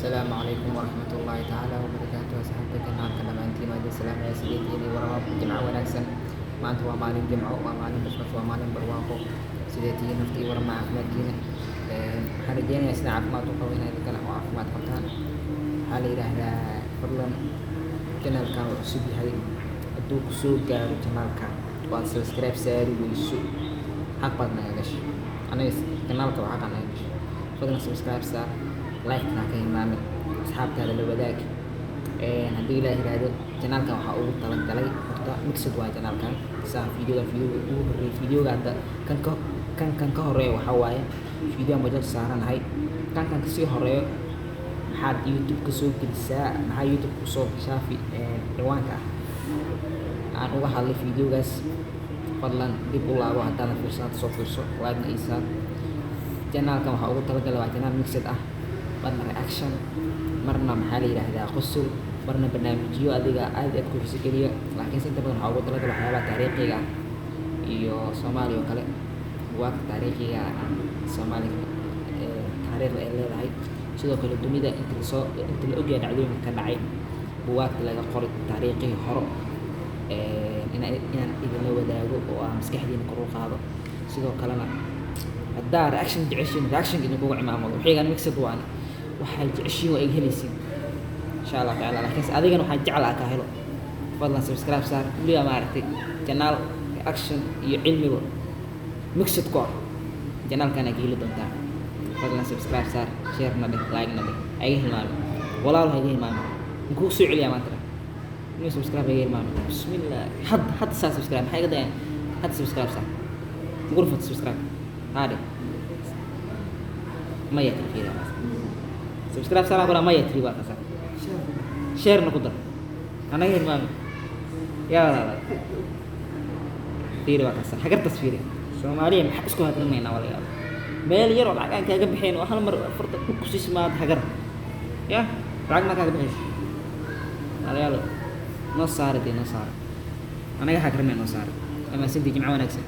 Asalaamu calaykum waraxmatullaahi tacaala wabarakaatu. Asxaabta kanaalka dhammaantiin waa idin salaamaya. Sideedii warama, jimco wanaagsan. Maanta waa maalin jimco, waa maalin bashbash, waa maalin barwaaqo. Sidee tihiin? Naftii warama, caafimaadkiina? Waxaan rajeynayaa sida caafimaad u qabo inaad idinkana oo caafimaad qabtaan. Waxaa la yidhaahdaa, fadlan, channelkan uu cusub yahay. Hadduu kusoo gaaro channelkan waad subscribe saari weyso, xaq baad naga gashay. Aniga channelka waa xaqa naga gashay. Fadlan subscribe saar, like-na ka hilmaamin, asxaabtaada la wadaag. Haddii Ilaah yiraahdo, channelkan waxaa ugu talagalay horta mixed waa channelkan. Saa videogan, videoga ugu horreeyay, videoga hadda kan ka kan kan ka horeeya waxaa waaye video aan bajaaj saaranahay. Kan kan kasii horeeyo, maxaad YouTube ka soo gelisaa, maxaa YouTube kusoo gashaa, ciwaanka ah aan uga hadlay videogaas. Fadlan dib u laabo haddaadan fiirsan, hadda soo fiirso, like-na ii saar. Channelkan waxaa ugu talagalay waa channel mixed ah, marna reaction, marna maxaa la yidhaahdaa qosol, marna barnaamijyo adiga aad aad ku xiso geliya. Laakiinse inta badan waxaa ugu talagalay waxyaabaha taariikhiga ah iyo Soomaaliya oo kale, buugaagta taariikhiga ah, Soomaaliya taariikhda ay leedahay, sidoo kale dunida inta lasoo inta la ogyahay dhacdooyinka ka dhacay, buugaagta laga qoray taariikhihii hore, inaan idinla wadaago oo aan maskaxdiina kor u qaado. Sidoo kalena haddaa reaction jeceshiin, reaction idinkugu cimaamado. Waxaygaan mixed waan, waxay jeceshiin waa iga helaysiin insha Allah tacaala. Laakiinse adigana waxaa jeclaa kaa helo. Fadlan subscribe saar. Weligaa maaragtay channel reaction iyo cilmiba mixed ku ah? Channelkan ka heli doontaa. Fadlan subscribe saar, share na dheh, like na dheh, ha iga hilmaamin walaal, ha iga hilmaamin. Munkuu soo celiyaa maanta inuu subscribe ha iga hilmaamin. Bismillah, hadda hadda saa subscribe, maxay iga dayaan? Hadda subscribe saar, gurfad subscribe haa dheh. Maya tiri, fiiri, subscribe saar kula maya tiri, waa kasa. Share-na ku dar, anaga hilmaamin yaa walaala. Fiiri, waa kasa hagartas. Fiiri, Soomaaliya maxaa isku hagrinaynaa? Walaalayaal, meel yar oo lacag aan kaaga bixayn oo hal mar farta dhug ku siismaad hagar ya lacag maa kaaga bixaysa. Walaalayaal, noo saara dee, noo saara, anaga hagrinay, noo saara. Amaasantii, jimco wanaagsan.